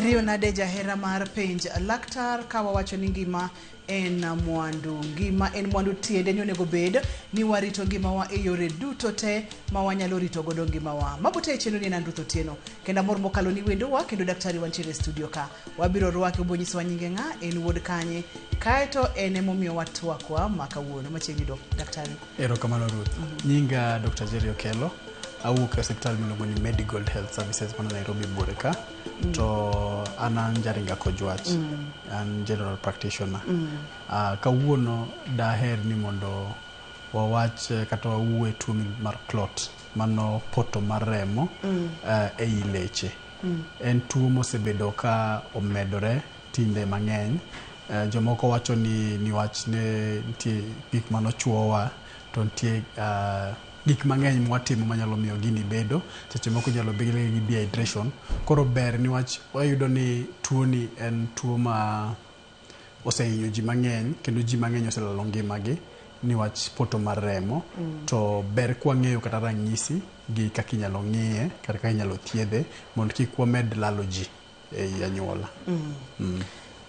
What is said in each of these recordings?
Iriyo nade jahera mar penj laktar ka wawacho ni ngima en mwandu. Ngima en mwandu tiende ni onego bed ni warito ngimawa e yore duto te ma wanyalo rito godo ngimawa. Mago te e chenro ni en an Ruth Otieno. Kendo amor mokalo ni wendowa kendo daktari wantiere e studio ka. Wabiro rwake obiro nyisowa nyinge ng'a, en wuod kanye, kaeto en emomiyo watwakwa ma kawuono. Machiegni daktari. Erokamano Ruth. Nyinga Dr. Jerry Okello. Awuok e osiptal miluongo ni Medigold Health Services mana Nairobi buore ka. To an an Jaringa Kojwach. An general practitioner. Kawuono daher ni mondo wawach kata wawuo e tuo mar clot. Mano poto mar remo ei leche. En tuo mosebedo ka omedore tinde mang'eny. Jomoko wacho ni niwach ne nitie gik manochuowa to nitie gik mang'eny mwatimo manyalo miyo gini bedo. Seche moko inyalo bed gi dehydration. Koro ber niwach wayudo ni tuo ni en tuo ma osehinyo ji mang'eny kendo ji mang'eny oselalo ngimagi niwach poto mar remo. To ber kwang'eyo kata ranyisi gi kaka inyalo ng'iye kata kaka inyalo thiedhe mondo kik wamed lalo ji ei anyuola.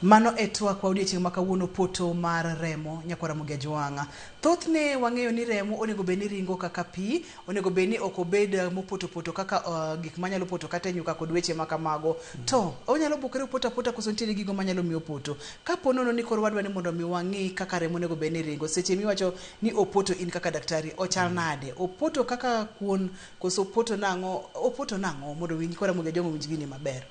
Mano e twak wa odiechieng' ma kawuono poto mar remo nyakwar Ramogi Ajwang'. Thothne wang'eyo ni remo onego bed ni ringo kaka pi, onego bed ni ok obed mopoto poto kaka gik manyalo poto kata e nyuka kod weche ma kamago. To onyalo bukore opoto apota koso nitiere gigo manyalo miyo opoto. Kapo nono ni koro wadwa ni mondo mi wang'i kaka remo onego bed ni ringo, seche miwacho ni opoto in kaka daktari, ochal nade? Opoto kaka kuon koso opoto nang'o? Opoto nang'o mondo nyikwa Ramogi Ajwang' owinj gini maber?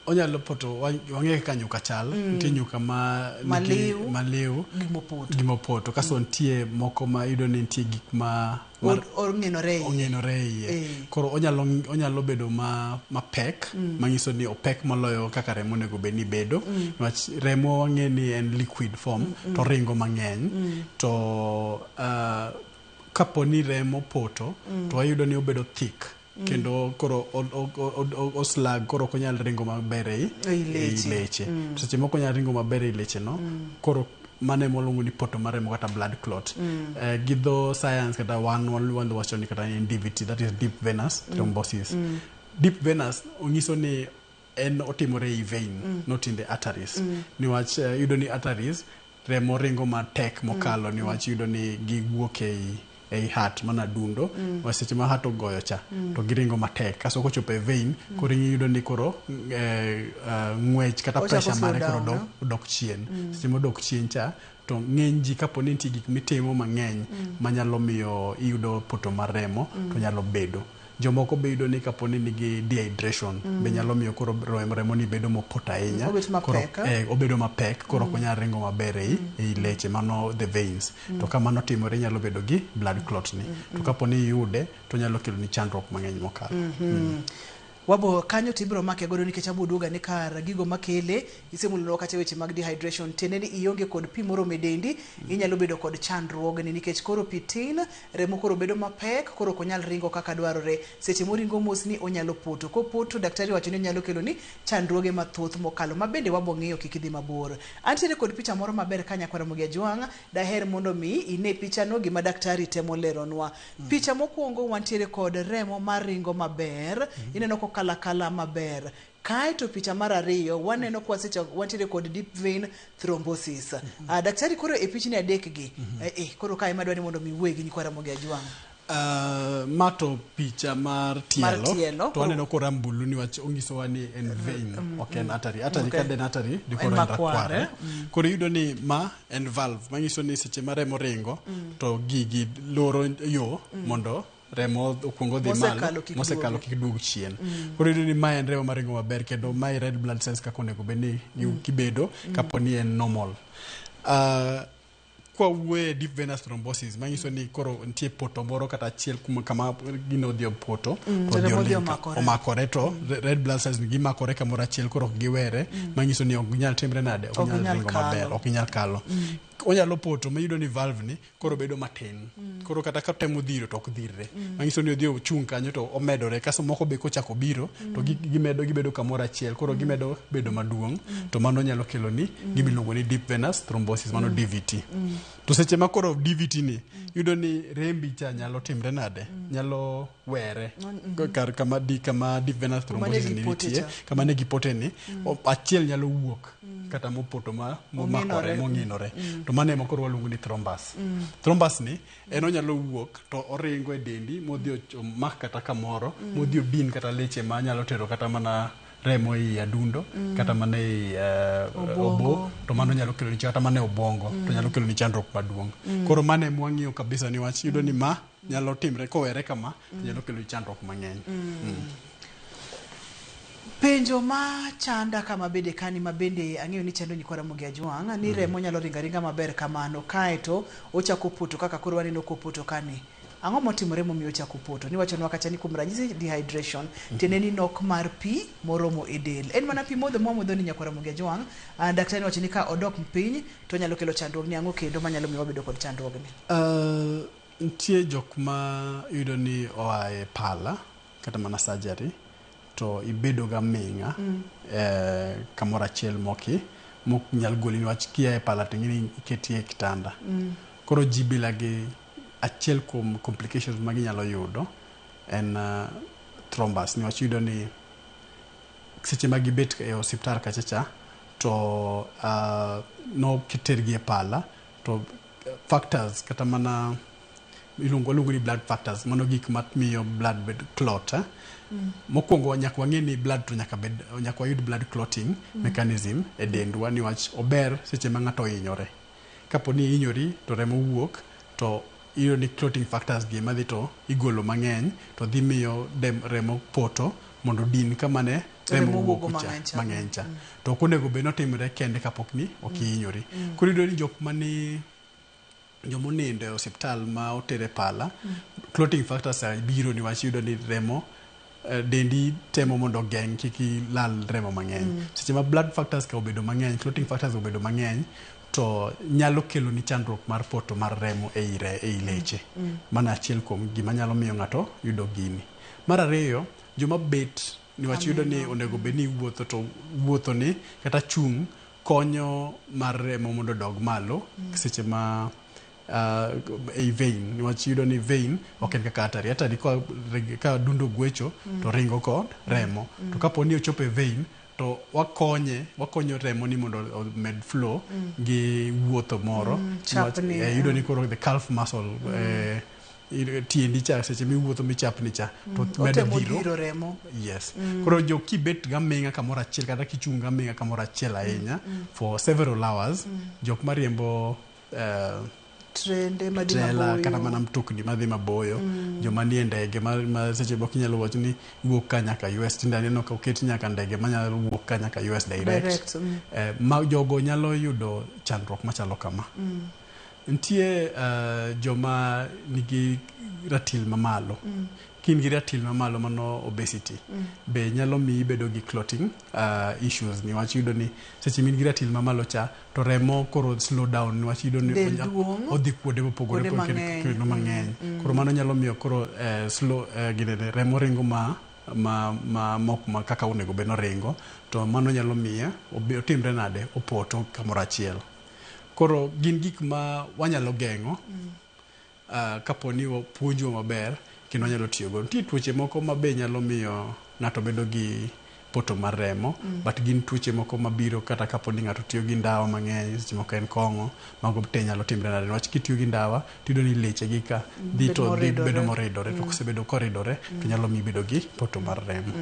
Onyalo poto, wang'e kaka nyuka chal. Nitie nyuka ma maliw, maliw gi mopoto. Gi mopoto. Kasto nitie moko ma iyudo ni nitie gik ma ong'inore iye. Ong'inore iye. Koro onyalo bedo mapek, manyiso ni opek moloyo kaka remo onego bed ni bedo. Niwach remo wang'e ni en liquid form, to ringo mang'eny. To kapo ni remo poto, to wayudo ni obedo thick. Kendo koro oslag, koro ok onyal ringo maber ei leche. Seche moko onyal ringo maber ei leche no, koro mano ema waluongo ni poto mar remo kata blood clot. Gi dho science kata wan wacho ni kata en DVT, that is deep venous thrombosis. Deep venous onyiso ni en otimore ei vein, not in the arteries. Niwach iyudo ni arteries remo ringo matek mokalo niwach iyudo ni giwuok ei heart mana dundo. Seche ma heart ogoyo cha to giringo matek. Kasto kochopo e vein koro iyudo ni koro ng'wech kata pressure mare koro dok chien. Seche modok chien cha to ng'eny ji kapo ni nitie gik mitimo mang'eny manyalo miyo iyudo poto mar remo to nyalo bedo. Jomoko be yudo ni kapo ni nigi dehydration be nyalo miyo koro remo ni bedo mopoto ahinya. Obedo mapek, koro ok onyal ringo maber ei leche, mano the veins. To ka mano timore nyalo bedo gi blood clot ni. To kapo ni iyude to nyalo kelo ni chandruok mang'eny mokalo. Wabo kanyo to ibiro make godo nikech abo duoga ni kar gigo makele isemulonwa kata weche mag dehydration tiende ni ionge kod pi moromo e dendi inyalo bedo kod chandruogni nikech koro pi tin remo koro bedo mapek koro ok onyal ringo kaka dwarore seche moringo mos ni onyalo poto kopoto daktari wacho ni onyalo kelo ni chandruoge mathoth mokalo ma bende wabo ng'iyo kik idhi mabor. Antiere kod picha moro maber ka nyakwar Ramogi Ajwang' daher mondo mi ine pichano gima daktari temo leronwa. Picha mokwongo wantiere kod remo maringo maber, ineno kokalo akala maber. Kaeto picha mar ariyo waneno kwa seche wantiere kod deep vein thrombosis. Daktari koro e pichni adek gi, koro kae madwa ni mondo mi wuoye gi nyikwa Ramogi Ajwang'. Ma to picha mar tielo, to waneno korambulu niwach onyisowa ni en vein, ok en artery. Artery ka en artery, dikoro en rakwar. Koro iyudo ni ma en valve, manyiso ni seche ma remo ringo, to gigi loro yo mondo remo okuongo dhi malo, mosekalo kik duog chien. Koro iyudo ni ma en remo maringo maber kendo mae red blood cells kaka onego bed ni gibedo kapo ni en normal. Kwa wuoye deep venous thrombosis manyiso ni koro nitie poto moro kata achiel kama gino odhi opoto to odhi omakore to red blood cells gimakore kamoro achiel koro ok giwere manyiso ni ok ginyal timre nade, ok ginyal ringo maber, ok ginyal kalo. Onyalo poto miyudo ni valve ni koro bedo matin. Koro kata ka temo dhiro to ok dhirre. Manyiso ni odhi ochung' kanyo to omedore. Kasto moko be kochako biro to gimedo gibedo kamoro achiel. Koro gimedo bedo maduong'. To mano nyalo kelo ni gima iluongo ni deep venous thrombosis, mano DVT. To seche ma koro DVT ni, yudo ni rembi cha nyalo timre nade? Nyalo were. Kar kama di kama deep venous Kuma ne thrombosis ni gipote nitie, cha. kama ne gipote ni, achiel nyalo wuok kata mopoto ma momakore Ong'inore. mong'inore. To mano ema koro waluongo ni thrombus. Thrombus ni en onyalo wuok to oringo e dendi modhi omak kata kamoro, modhi obin kata leche ma nyalo tero kata mana remo ei adundo, kata mana ei Obwongo. obo, to mano nyalo kelo ni kata mana e obwongo, to nyalo kelo ni chandruok maduong'. Koro mano ema wang'iyo kabisa ni wach yudo ni ma nyalo timre kowere kama, to nyalo kelo ni chandruok mang'eny. Penjo ma chanda kama bende kani ma bende ang'eyo ni chando nyikwa Ramogi Ajwang' ni remo nyalo ringo aringa maber kamano kaeto ochako poto kaka koro waneno kopoto kani. Ang'o motimore momiyo ochako poto? Niwachonwa kacha ni kuom ranyisi dehydration, tiende ni nok mar pi moromo e del. En mana pi modho mwamodho ni nyakwa Ramogi Ajwang'. Daktari nowacho ni ka odok piny to onyalo kelo chandruok ni ang'o kendo manyalo miyo wabedo kod chandruogni? Nitie jok ma iyudo ni oa e pala kata mana surgery to ibedo ga ming'a kamoro achiel moki mok nyal goli niwach kia e pala to ing'e ni iketi e kitanda. Koro ji bila gi achiel kuom complications ma ginyalo yudo en thrombus niwach iyudo ni seche ma gibet e osiptal kacha cha to notergi e pala to factors kata mana iluongo waluongo ni blood factors, mano gik mamiyo blood bed clot. Mokwongo nyaka wang'e ni blood to nyaka bed nyaka wayud blood clotting mechanism e dendwa niwach ober seche ma ng'ato ohinyore. Kapo ni ihinyori to remo wuok to iyudo ni clotting factors gi ema dhi to igolo mang'eny to dhi miyo remo poto mondo odin kama ne remo Remo wuok wuogo cha mang'eny cha. mang'eny cha. To ok onego bed ni otimre kende kapok ni ok ihinyori. Koro iyudo ni jok mani jomonindo e osiptal ma oter e pala, clotting factors biro niwach iyudo ni remo dendi temo mondo ogeng' kik ilal remo mang'eny. Seche ma blood factors ka obedo mang'eny, clotting factors obedo mang'eny, to nyalo kelo ni chandruok mar poto mar remo ei leche. Mano achiel kuom gima nyalo miyo ng'ato yudo gini. Mar ariyo, joma bet niwach yudo ni onego bed ni iwuotho to wuotho ni kata chung' konyo mar remo mondo odog malo seche ma ei vein niwach iyudo ni vein ok en kaka artery. Artery ka adundo gwecho to ringo kod remo. To kapo ni ochopo e vein to wakonyo remo ni mondo omed flow gi wuotho moro. Chapni, Iyudo ni koro the calf muscle tiendi cha seche miwuotho michapni cha to medo Otemo dhiro. dhiro remo. Yes. Koro jo kibet gaming'a kamoro achiel kata kichung' gaming'a kamoro achiel ahinya for several hours, jok mariembo Trende madhi trela maboyo. kata mana mtokni madhi maboyo, joma nie ndege ma seche moko inyalo wacho ni wuok ka nyaka US, tinde aneno ka oket nyaka ndege manyalo wuok ka nyaka US direct. Direct. Ma jogo nyalo yudo chandruok machalo kama. Nitie joma nigi ratil mamalo. Ka in gi ratil mamalo mano obesity, be nyalo miyi ibedo gi clotting issues niwach iyudo ni seche ma in gi ratil mamalo cha to remo koro slow down niwach iyudo ni Del duong'. odhi kuonde mopogore Kuonde opogore mang'eny. kendo mang'eny. Koro mano nyalo miyo koro slow ginene remo ringo ma mok ma kaka onego bed ni oringo to mano nyalo miye otimre nade opoto kamoro achiel. Koro gin gik ma wanyalo geng'o kapo ni opuonjwa maber kendo wanyalo tiyogo. Nitie tuoche moko ma be nyalo miyo ng'ato bedo gi poto mar remo, but gin tuoche moko mabiro kata kapo ni ng'ato tiyo gi ndawa mang'eny, seche moko en kong'o, mago te nyalo timre nade niwach kitiyo gi ndawa tiyudo ni leche gi ka dhi Bedo to dhi moridore. bedo moridore to kosebedo koridore to nyalo miyo ibedo gi poto mar remo.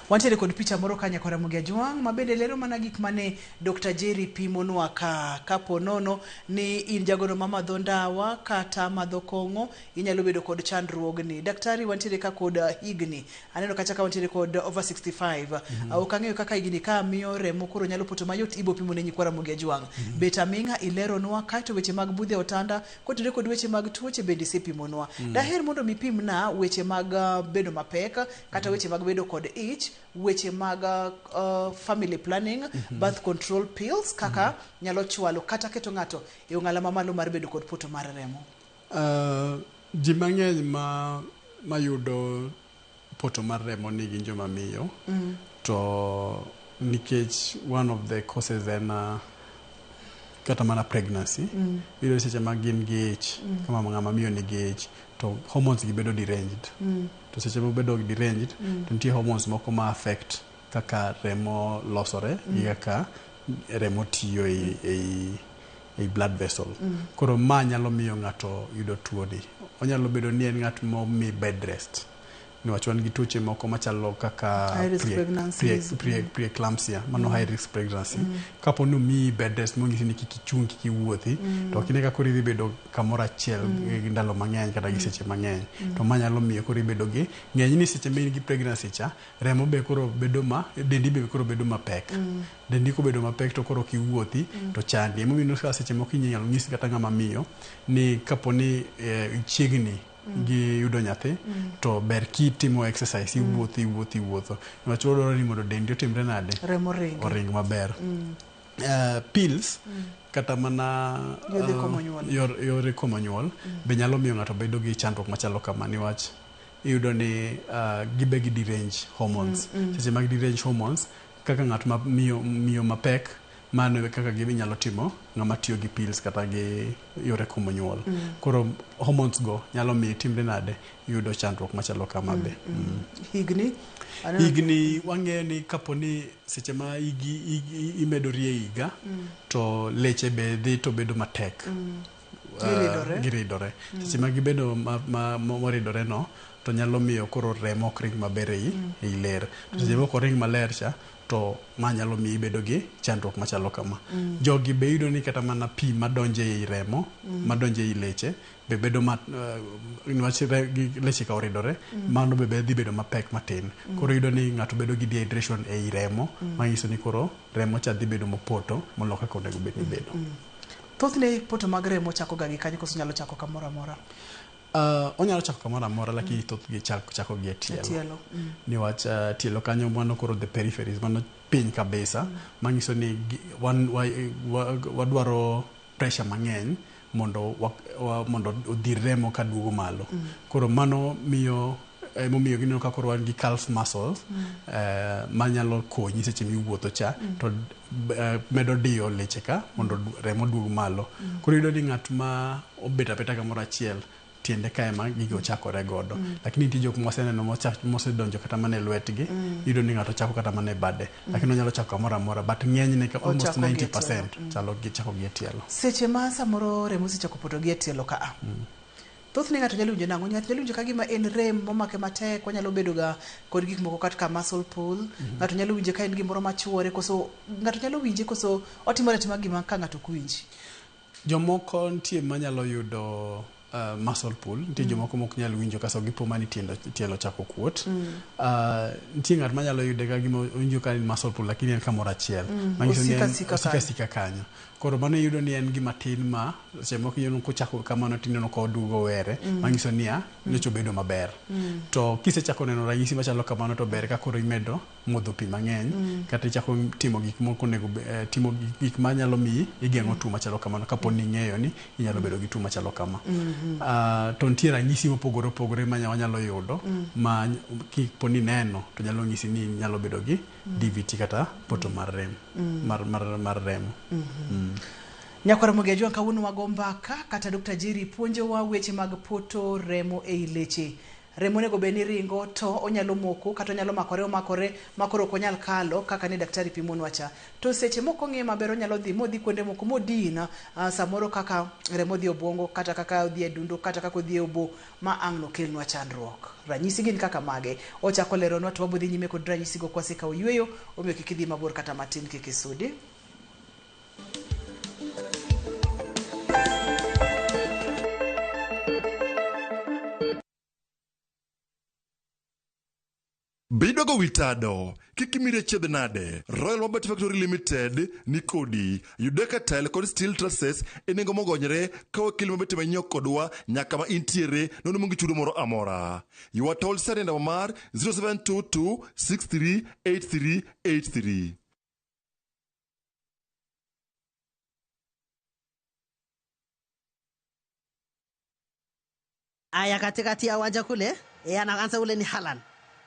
Wantiere kod picha moro ka nyakwa Ramogi Ajwang' ma bende lero mana gik mane Dr. Jerry pimonwa ka kapo nono ni in jagono ma madho ndawa kata madho kong'o inyalo bedo kod chandruogni. Daktari wantiere ka kod higni. Aneno kacha ka wantiere kod over 65. 25. Ok ang'eyo kaka higni ka miyo remo koro nyalo poto mayot, ibo pimo ne nyikwa Ramogi Ajwang'. Bet aming'a ileronwa, kaeto weche mag budho e otanda kotenore kod weche mag tuoche bende isepimonwa. Daher mondo mipimna weche mag bedo mapek kata weche mag bedo kod ich, weche mag family planning, birth control pills kaka nyalo chwalo kata keto ng'ato e ong'ala mamalo mar bedo kod poto mar remo. Ji mang'eny ma mayudo poto mar remo ni gin joma miyo, to nikech one of the causes en kata mana pregnancy. Iyudo seche ma gin gi ich, kama ng'ama miyo nigi ich, to hormones gi bedo deranged. To seche mobedo deranged, to nitie hormones moko ma affect kaka remo losore gi kaka remo tiyo ei blood vessel. Koro ma nyalo miyo ng'ato yudo tuoni. Onyalo bedo ni en ng'at momi bed rest, niwach wan gi tuoche moko machalo kaka High risk pregnancies. Pre-eclampsia, mano high risk pregnancy. Kapo ni omiyi bed rest monyisi ni kik ichung', kik iwuothi, to ok ine ka koro idhi bedo kamoro achiel gi ndalo mang'eny kata gi seche mang'eny, to ma nyalo miyo koro ibedo gi ng'eny ni seche ma in gi pregnancy cha, remo be koro bedo ma dendi be koro bedo mapek. Dendi kobedo mapek to koro ok iwuothi to chandi. Emomiyo ineno ka seche moko inyalo nyisi kata ng'ama miyo ni kapo ni ichiegni gi yudo nyathi, to ber kitimo exercise, iwuotho, iwuotho, iwuotho, niwach dwarore ni mondo dendi otimre nade? Remo ringi. Oring maber. Pills kata mana Yedhe komo nyuol. Yore komo nyuol be nyalo miyo ng'ato bedo gi chandruok machalo kama, niwach iyudo ni gibe gi derange hormones. Seche mag derange hormones, kaka ng'at ma miyo mapek, mano e kaka ginyalo timo ng'ama tiyo gi pills kata gi yore komo nyuol. Koro hormones go nyalo miyo itimre nade? Yudo chandruok machalo kama be. Higni? Higni wang'eyo ni kapo ni seche ma imedori e higa, to leche be dhi to bedo matek. Giridore. Giridore. Seche ma gibedo moridore no, to nyalo miyo koro remo ok ring maber ei ler. To seche moko ring maler cha, to ma nyalo miyo ibedo gi chandruok machalo kama. Jogi be iyudo ni kata mana pi madonjo ei remo, madonjo ei leche, be bedo ma niwach leche ka oridore, mano be dhi bedo mapek matin. Koro iyudo ni ng'ato bedo gi dehydration ei remo, manyiso ni koro remo cha dhi bedo mopoto molo kaka onego bed ni bedo. Thothne poto mag remo chako ga gi kanye koso nyalo chako kamoro amora? Onyalo chako kamoro amora, lakini thothgi chako gi e tielo. Tielo. Niwach tielo kanyo mano koro the peripheries, mano piny kabisa, manyiso ni wan wadwaro pressure mang'eny mondo mondo odhir remo kaduogo malo. Koro mano miyo emomiyo gineno ka koro wan gi calf muscles manyalo konyi seche miwuotho cha, to medo diyo leche ka mondo remo oduog malo. Koro iyudo ni ng'at ma obet abeta kamoro achiel, tiende ka ema gigo chakore godo. Lakini nitie jok mwaseneno mosedonjo kata mana e lwetgi, iyudo ni ng'ato chako kata mana e bade, lakini onyalo chako kamoro amora, but ng'enyne ka almost Ochako gi e 90% tielo. Chalo gi chako gi e tielo. Seche ma samoro remo osechako poto gi e tielo ka a. Thothne ng'ato nyalo winjo nang'o? Ng'ato nyalo winjo ka gima en rem momake matek, wanyalo bedo ga kod gik moko kaka muscle pull. Ng'ato nyalo winjo ka en gimoro machuore, koso ng'ato nyalo winje koso otimore atima gima ka ng'ato ok winji. Jomoko nitie manyalo yudo muscle pull, nitie jomoko mok nyal winjo kaso gipo mani tielo chako kuot. Nitie ng'at manyalo yude ka gima owinjo ka en muscle pull, lakini en kamoro achiel. Manyiso ni Osika en sika osika kanyo. Sika kanyo. Koro mano iyudo ni en gima tin ma seche moko ineno kochako kamano tineno ka oduogo were, manyiso niya, nyocha obedo maber. To kisechako neno ranyisi machalo kamano, to ber ka koro imedo modho pi mang'eny, kata ichako timo gik moko onego timo gik manyalo miyi igeng'o tuo machalo kamano kapo ni ing'eyo ni inyalo bedo gi tuo machalo kama. To nitie ranyisi mopogore opogore ma wanyalo yudo ma kipo ni neno to nyalo nyisi ni inyalo bedo gi DVT kata poto mar rem mar remo. Nyakwar Ramogi Ajwang', kawuono wago mbaka kata Dr. Jerry puonjowa weche mag poto remo ei leche. Remo onego bed ni ringo to onyalo moko kata onyalo makore omakore makoro ok onyal kalo kaka ne daktari pimonwa cha. To seche moko ong'iye maber onyalo dhi modhi kuonde moko modin samoro kaka remo dhi e obwongo kata kaka odhi e adundo kata kaka odhi e obo ma ang' nokelnwa chandruok. Ranyisi gin kaka mage? Ochako leronwa to wabodhi nyime kod ranyisigo kwasekawo yueyo, omiyo kik idhi mabor kata matin kik isudi. Bedo Kidwago wi tado, kik imiri achiedh nade. Royal Mabati Factory Limited ni kodi. Yude ka tile kod steel trusses e nengo mogonyre ka wakelo mabati manyiewo kodwa nyaka ma intiere nono monge chudo moro amora. Ywa tol sani e namba mar 0722 638383. Aya, katikati ya uwanja kule e, anaanza ule ni Haaland.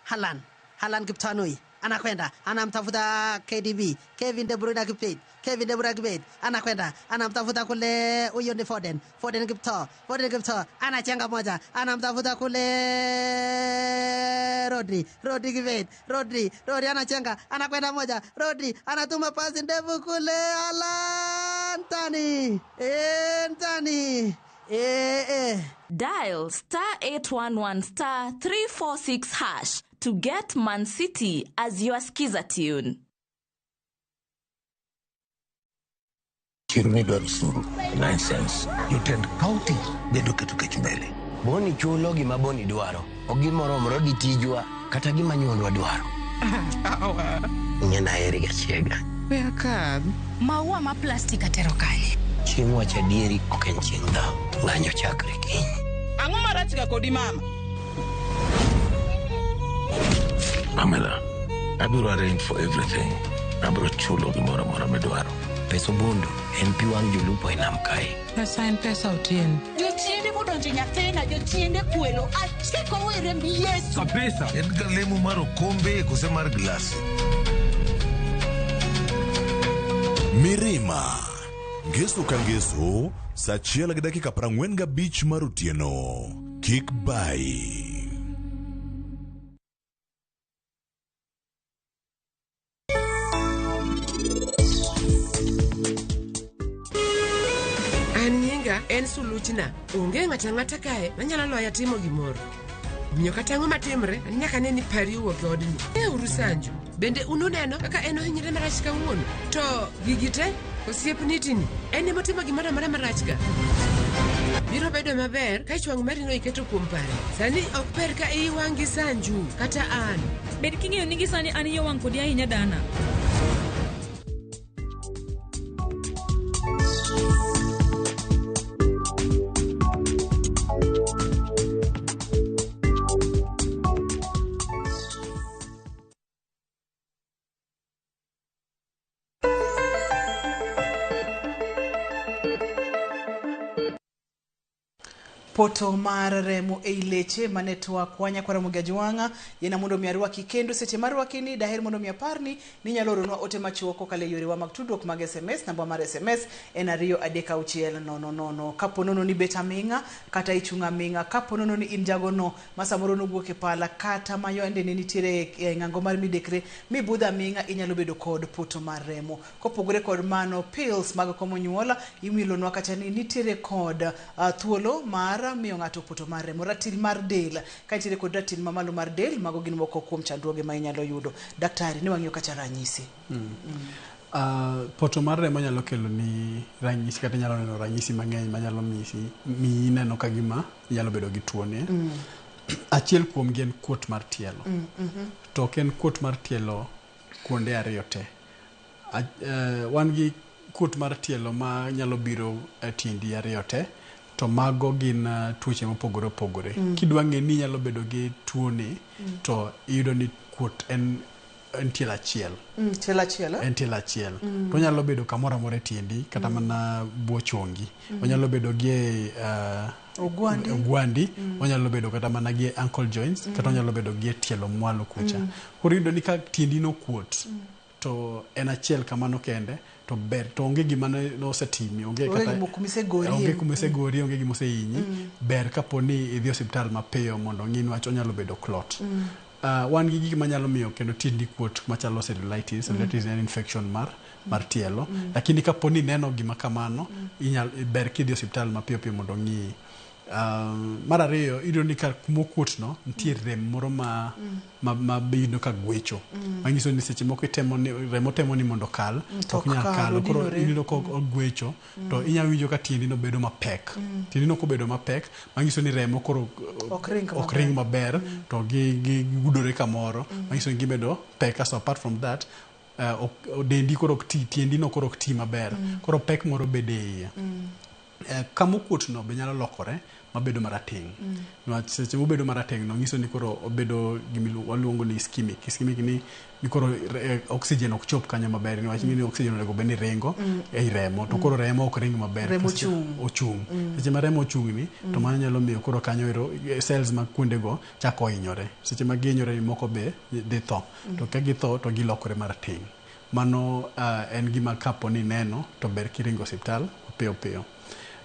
Haaland. Haaland Kiptanui anakwenda anamtafuta KDB Kevin De Bruyne Kipet Kevin De Bruyne Kipet anakwenda anamtafuta kule, huyo ni Foden Foden Kipto Foden Kipto anachenga moja anamtafuta kule Rodri Rodri Kipet Rodri Rodri anachenga anakwenda moja Rodri anatuma pasi ndefu kule Haaland tani tani Dial star 811 star 346 hash to get Man City as your skiza tune. Chirni dwaro osuru. Nonsense. Jotend county bedo keto kech mbele. Boni chulo gima Boni dwaro. Ok gimoromore gi tijwa kata gima nyuondwa dwaro. Ing'e aheri ga chiega. We akadh. Maua ma plastik atero kanye? Chieng' wacho adieri ok en chieng' dhaw. Ng'anyo chakre kiny. Ang'o marach ga kodi mama? Pamela, abiro arrange for everything. Abiro chulo gimoro amora midwaro. Pesa obondo en pi wang' jolupo e nam kae. Pesa en pesa Otieno. Jochiende modonjo nyathina, jochiende kwelo, achiko e remb Yesu. Kabisa. En ga lemo mar okombe kose mar glasi. Mirima. Ngeso ka ngeso, saa achiel gi dakika 45 mar otieno. Kik bayi. An nyinga en Suluchna. Onge ng'ato ang'ata kae manyalo loya timo gimoro. Omiyo kata ang'o matimre, an nyaka ne ni Pari owuok e odni. Neuru Sanju. Bende un uneno kaka en ohinyre marach kawuono? To gigi te, osiep Nitini, en emotimo gimoro amora marach ka. Biro bedo maber ka ich wang' marino iketo kuom Pari. Sani ok ber ka iyi wang' gi Sanju, kata an. Bed king'eyo ni gi sani an iye wang' kodi ahinya dana. Poto mar remo ei leche mane twak wanya kwara Ramogi Ajwang'a yena mondo mi arwaki kendo seche marwaki ni daher mondo mi aparni ni inyalo oronwa ote machuok kokalo e yorewa mag tudruok mag SMS. Namba mar SMS en 23600. Kapo nono ni bet aming'a kata ichung' aming'a, kapo nono ni in jagono ma samoro nowuok e pala kata ma yande ne nitiere e ng'ango mar midekre mibudho aming'a, inyalo bedo kod poto mar remo. Kopogore kod mano, pills mag komo nyuol imilonwa kata ni nitiere kod thuolo mar miyo ng'ato poto mar remo. Ratil mar del, ka nitiere kod ratil mamalo mar del, mago gin moko kuom chandruoge ma inyalo yudo. Daktari, ne wang'iyo kacha ranyisi. Poto mar remo nyalo kelo ni ranyisi kata inyalo neno ranyisi mang'eny manyalo miyi neno ka gima inyalo bedo gi tuo ni. Achiel kuom gi en kuot mar tielo. To ok en kuot mar tielo kuonde ariyo te. Wan gi kuot mar tielo ma nyalo biro e tiendi ariyo te, to mago gin tuoche mopogore opogore. Kidwa ng'e ni inyalo bedo gi tuo ni, to iyudo ni kuot en tielo achiel. Tielo achiel, eh? En tielo achiel. To onyalo bedo kamoro amora e tiendi, kata mana bwo chongi. Onyalo bedo gi e Ogwandi. ogwandi. Onyalo bedo kata mana gi e ankle joints, kata onyalo bedo gi e tielo mwalo kucha. Koro iyudo ni ka tiendi nokuot, to en achiel kamano kende, to ber to onge gima nosetimi, onge Onge kata gima kumisegorie. onge kumisegorie, onge gima oseinyi. Ber kapo ni idhi osiptal mapiyo mondo ong'i niwach onyalo bedo clot. Wan gi gik manyalo miyo kendo tiendi kuot machalo cellulitis. Cellulitis en infection mar tielo. Lakini kapo ni ineno gima kamano, ber kidhi osiptal mapiyo piyo mondo ong'iyi. Mar ariyo iyudo ni kar kumokuot no nitie rem moro ma ma iyudo ka gwecho. Manyiso ni seche moko itemo ni remo temo ni mondo okal to ok ok nyal kal, kalo. Koro odinore. iyudo ka ogwecho to inya winjo ka tiendi no bedo mapek. Tiendi no kobedo mapek manyiso ni remo koro Ok ring ok ring maber to gigudore kamoro manyiso ni gibedo pek. Kasto apart from that dendi koro ok ti, tiendi no koro ok ti maber. Koro pek moro bedo e iye. Kamokuot no be nyalo lokore mabedo marateng'. Niwach seche mobedo marateng' no nyiso ni koro obedo gima waluongo ni ischemic. Ischemic ni koro oxygen ok chop kanyo maber niwach ing'e ni oxygen onego bed ni ringo ei remo to koro remo ok ring maber. Remo Seche- chung'. Ochung'. Seche ma remo ochung' ni to mano nyalo miyo koro kanyo ero cells mag kuondego chako hinyore. Seche ma gihinyore moko be dhi tho. To ka githo to gilokore marateng'. Mano en gima kapo ni ineno to ber kiringo osiptal piyo piyo.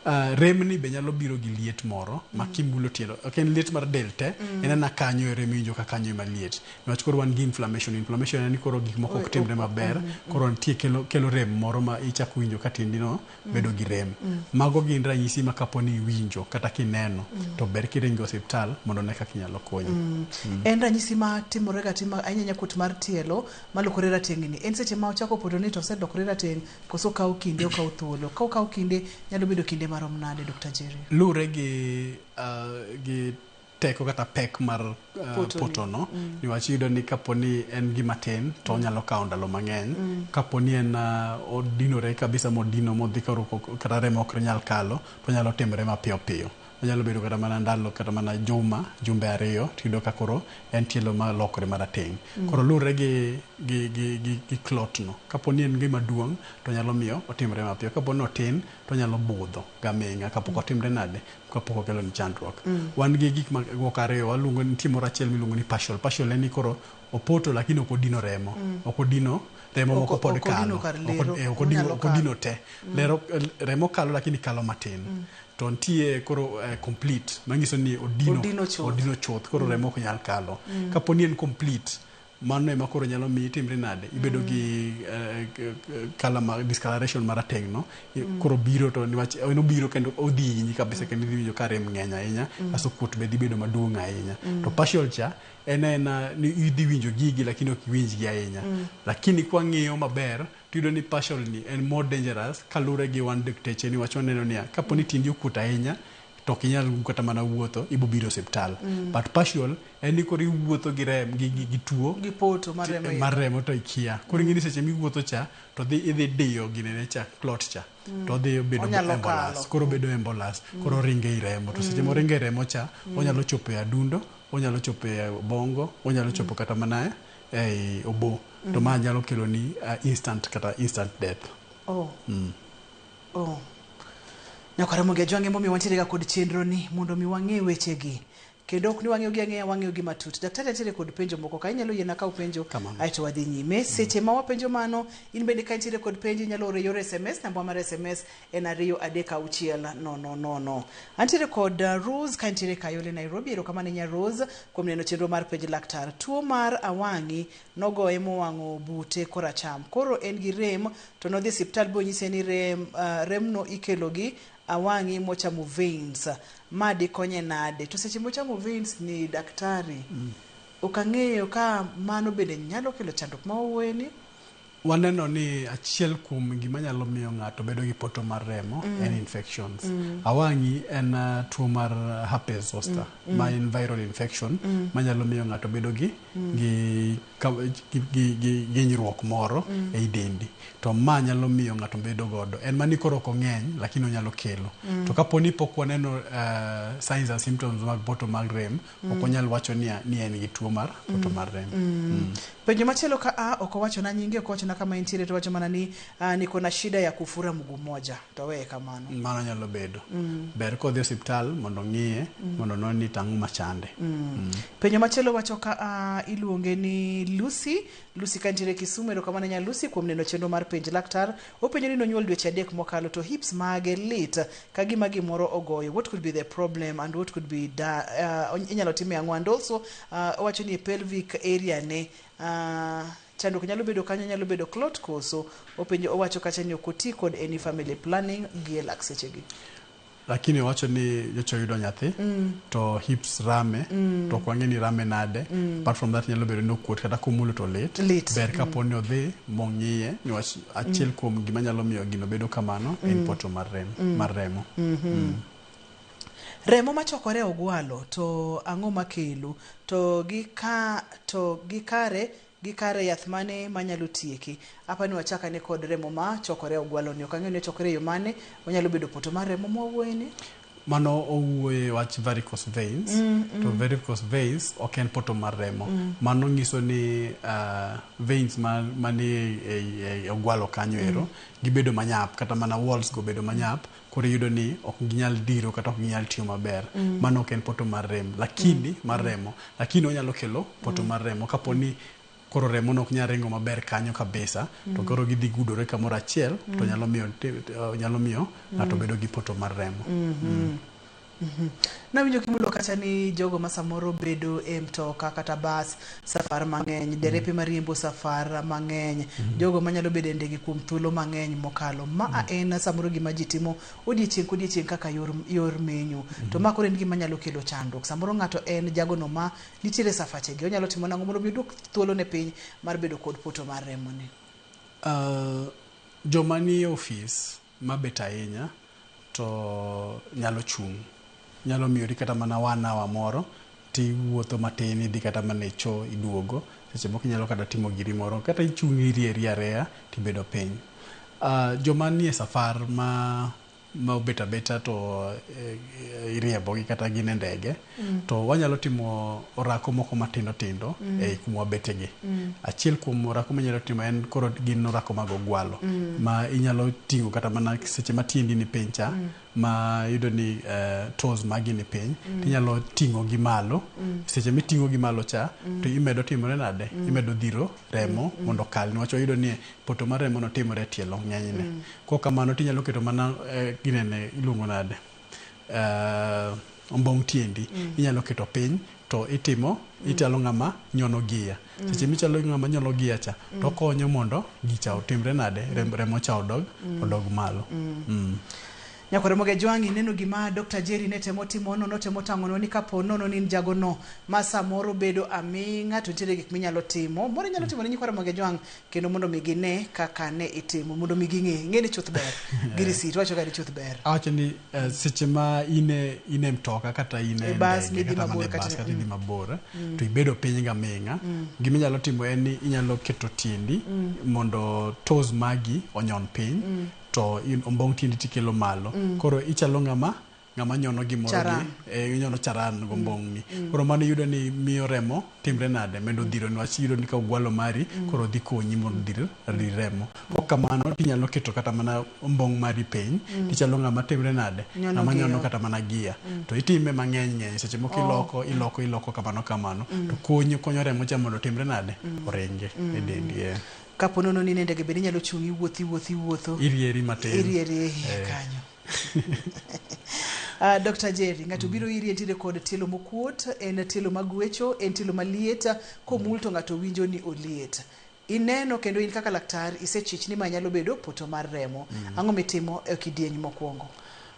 Rem ni be nyalo biro gi liet moro ma kimulo tielo ok en liet mar del te en ana kanyo ero emiwinjo ka kanyo ema liet niwach koro wan gi inflammation. Inflammation en ni koro gik moko ok timre maber koro nitie kelo rem moro ma ichako winjo ka tiendi no bedo gi rem. Mago gin ranyisi ma kapo ni iwinjo kata kineno to ber kiringo osiptal mondo one kaka inyalo konyi. En ranyisi ma timore ga tima ahinya kuot mar tielo malokore rateng' ni. En seche ma ochako poto ni to oselokore rateng' koso okawo kinde okawo thuolo. Ka okawo kinde nyalo bedo kinde marom nade Dr. Jerry? Luwre gi teko kata pek mar Poto ni. poto no niwach iyudo ni kapo ni en gima tin to onyalo kawo ndalo mang'eny. Kapo ni en odinore kabisa modino modhi koro kata remo ok nyal kalo to onyalo timore mapiyo piyo. Onyalo bedo kata mana ndalo kata mana juma jumbe ariyo tiyudo ka koro en tielo malokore marateng'. Koro luwre gi clot no. Kapo ni en gima duong' to nyalo miyo otimre mapiyo. Kapo ni otin to onyalo budho gaming'a kapok otimre nade kapok okelo ni chandruok. Wan gi gik moko ariyo waluongo ni nitie moro achiel miluongo ni partial. Partial en ni koro opoto lakini ok odino remo. Ok odino remo moko pod Ok odino kalo. kar lero, Ok odino, onyalo ok odino kalo. te. Lero, remo kalo lakini kalo matin. To nitie koro complete manyiso ni odino Odino chuth. odino chuth koro remo ok nyal kalo. Kapo ni en complete mano ema koro nyalo miyi itimri nade ibedo gi colour ma discoloration marateng' no koro biro to niwach en obiro kendo odhi hinyi kabisa kendo idhi winjo ka rem ng'eny ahinya kasto kuot be dhi bedo maduong' ahinya. To partial cha en aena ni idhi winjo gigi lakini ok iwinj gi ahinya. Lakini kwang'iyo maber tiyudo ni partial ni en more dangerous kaluwore gi wan dakteche niwach waneno niya kapo ni tiendi okuot ahinya to ok inyal kata mana wuotho ibo biro osiptal. But partial en ni koro iwuotho gi rem gi tuo Gi poto mar remo. mar remo to ikia. Koro ing'e ni seche miwuotho cha to dhi idhi diyo ginene cha clot cha to odhi bedo Onyalo embolus. kalo. Koro bedo embolus. Koro ringo ei remo to seche moringo e remo cha onyalo chopo e adundo, onyalo chopo e obongo, onyalo chopo kata mana ei obo. To ma nyalo kelo ni instant kata instant death. Oh. Oh. Nyakwar Ramogi Ajwang' emomiyo wantiere ga kod chenro ni mondo mi wang'e wechegi. Kendo ok ni wang'eyo gi ang'eya wang'eyo gi matut. Daktari nitiere kod penjo moko ka inyalo yiena kaw penjo aeto wadhi nyime. Seche ma wapenjo mano in bende ka intiere kod penjo inyalo oro e yor SMS namba mar SMS en 2 3 6 0 0. Antiere kod Rose ka intiere Kayole Nairobi. Erokamano ahinya Rose kuom neno chenro mar penj laktar. Tuo mar awang'i nogoye mowang'o bute koracham. Koro en gi rem to nodhi e osiptal bonyise ni remno ikelo gi awang'i mochamo veins. Ma dikonye nade? To seche mochamo veins ni daktari, ok ang'eyo ka mano bende nyalo kelo chandruok ma wawuoye ni. Waneno ni achiel kuom gima nyalo miyo ng'ato bedo gi poto mar remo en infections. Awang'i en tuo mar herpes zoster ma en viral infection manyalo miyo ng'ato bedo gi hinyruok moro ei dendi. To ma nyalo miyo ng'ato bedo godo. En mani koro ok ong'eny lakini onyalo kelo. To kapo ni pok waneno signs and symptoms mag poto mag rem, ok onyal wacho ni en gi tuo mar poto mar rem. Penjo machielo ka a ok owachona nyinge, ok owachona kama entiere, to owacho mana ni niko na shida ya kufura mguu moja. To weye kamano. Mano nyalo bedo. Ber kodhi osiptal mondo ong'iye, mondo onon ni tang'o machande. Penjo machielo wacho ka iluonge ni Lucy. Lucy ka nitiere Kisumu, erokamano nya Lucy kuom neno chenro mar penj laktar. Openjo ni nonyuol dweche 3 mokalo to hips mage lit ka gima gimoro ogoyo. What could be the problem and what could be inyalo time ang'o? And also owacho ni pelvic area ne chandruok nyalo bedo kanyo, nyalo bedo clot koso. Openjo owacho kacha ni ok oti kod any family planning gi e lak sechegi. Lakini owacho ni nyocha oyudo nyathi to hips rame to ok wang'e ni rame nade. Apart from that nyalo bedo ni okuot kata komulo to lit. Lit. Ber kapo ni odhi mong'iye niwach achiel kuom gima nyalo miyo gino bedo kamano en poto mar mar remo. Remo machokore e ogwalo to ang'o makelo? To gi ka to gi kare yath mane manyalo tieke? Apa ni wachak ane kod remo ma chokore e ogwalo ni. Ok ang'eyo ni ochokore e yo mane, onyalo bedo poto mar remo mwawuoye ni? Mano owuoye wach varicose veins. To varicose veins ok en poto mar remo. Mano nyiso ni veins manie e ogwalo kanyo ero gibedo manyap, kata mana walls go bedo manyap, koro iyudo ni ok ginyal diro kata ok ginyal tiyo maber. Mano ok en poto mar remo, lakini mar remo, lakini onyalo kelo poto mar remo kapo ni koro remo no ok nyal ringo maber kanyo kabisa, to koro gidhi gudore kamoro achiel to nyalo miyo ng'ato bedo gi poto mar remo. Nawinjo kimulo kacha ni jogo ma samoro bedo e mtoka kata bas safar mang'eny, derepe mariembo safar mang'eny, jogo manyalo bedo e ndege kuom thuolo mang'eny mokalo. Ma en samoro gima ji timo odiechieng' kodiechieng' kaka yor menyo. To ma koro en gima nyalo kelo chandruok. Samoro ng'ato en jagono ma nitiere safachegi, onyalo timo nang'o mondo mi oduok thuolo ne piny mar bedo kod poto mar remo ni? Joma nie ofis mabet ahinya to nyalo chung'. Nyalo miyori kata mana 1 hour moro tiwuotho matin, idhi kata mana e choo iduogo. Seche moko inyalo kata timo giri moro, kata ichung' irieri areya tibedo piny. Joma nie safar ma obet abeta to iriembogi kata gin e ndege, to wanyalo timo orako moko matindo tindo e kuma wabetegi. Achiel kuom orako minyalo timo en koro gin orako mag ogwalo, ma inyalo ting'o kata mana seche ma tiendi ni piny cha, ma yudo ni toes magi ni piny, tinyalo ting'o gi malo. Seche miting'o gi malo cha, to imedo timore nade? Imedo dhiro remo mondo okal, niwach wayudo ni poto mar remo no timore e tielo ng'enyne. Kok kamano tinyalo keto mana ginene iluongo nade? Ombong' tiendi. Inyalo keto piny to itimo ichalo ng'ama nyono gia. Seche michalo ng'ama nyono gia cha, to konyo mondo gicha otimre nade? Remo cha odog malo. Nyakwar Ramogi Ajwang', ineno gima Dr. Jerry ne temo timo no, notemo tang'onwa ni kapo nono ni in jagono ma samoro bedo aming'a to nitiere gik minyalo timo. Moro inyalo timo ne nyikwar Ramogi Ajwang' kendo mondo mi gine kaka ne itimo, mondo mi ging'e. Ng'e ni chuth ber. Gi receipt, wacho ga ni chuth ber. Awacho ni seche ma in e mtoka kata in e bas ndege midhi kata mana mabor e bas kata kata idhi mabor, to ibedo piny gaming'a, gima inyalo timo en ni inyalo keto tiendi mondo toes magi onyon piny, to ombong' tiendi tikelo malo. Koro ichalo ng'ama nyono gimoro gi inyono charan gombong'ni. Koro mano iyudo ni miyo remo timre nade? Medo dhiro, niwach iyudo ni ka ogwalo mari, koro dhi konyi mondo dhir remo. Kok kamano tinyalo keto kata mana ombong' mari piny, tichalo ng'ama timre nade? Ng'ama nyono kata mana gia. To itime mang'eny ng'eny, seche moko iloko, iloko, iloko kamano kamano. To konyo remo cha mondo timre nade? Oringi e dendi. Kapo nono ni ndege bende inyalo chung' iwuoth iwuoth iwuotho. Irieri matin. Irieri kanyo. Dr. Jerry, ng'ato biro iri entiere kod tielo mokuot, en tielo magwecho, en tielo maliet, komul to ng'ato winjo ni oliet. Ineno kendo in kaka laktar isechich ni ma nyalo bedo poto mar remo. Ang'o mitimo e kidieny mokwongo?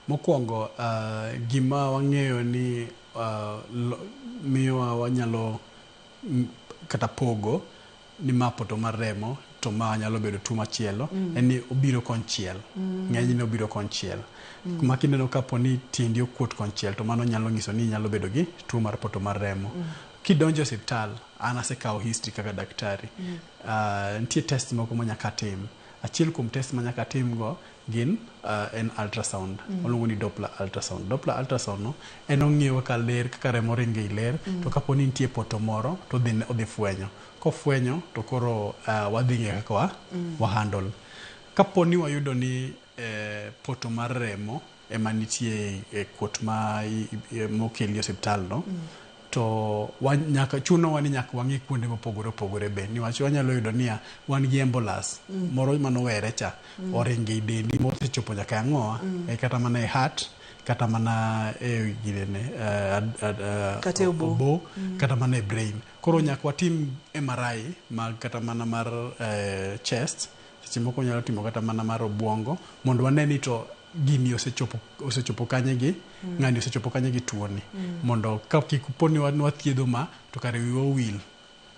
Mokwongo, gima wang'eyo ni miyowa wanyalo kata pogo ni ma poto mar remo to ma nyalo bedo tuo machielo, en ni obiro konchiel. Ng'enyne obiro konchiel. Ma kineno kapo ni tiendi okuot konchiel, to mano nyalo nyiso ni inyalo bedo gi tuo mar poto mar remo. Kidonjo e osiptal, an asekawo history kaka daktari. Nitie test moko ma nyaka tim. Achiel kuom test ma nyaka tim go gin en ultrasound. Oluongo ni Doppler ultrasound. Doppler ultrasound no en ong'iyo kaka ler, kaka remo ringo ei ler, to kapo ni nitie poto moro to odhi fwenyo. Kofwenyo to koro wadhi ng'eyo kaka wa handle. Kapo ni wayudo ni poto mar remo ema nitie e kuot ma mokeli e osiptal no, to nyaka chunowa ni nyaka wang'i kuonde mopogore opogore be, niwach wanyalo yudo niya wan gi embolus moro manowere cha, oringo ei dendi mosechopo nyaka e ang'owa, kata mana e heart, kata mana e ginene, Kata e obo, kata mana e brain. Koro nyaka watim MRI mag kata mana mar chest, seche moko nyalo timo kata mana mar obuongo, mondo wane ni to gini osechopo osechopo kanye gi ng'ani osechopo kanye gi tuoni mondo ka kik po ni wathiedho ma to kare wiwa owil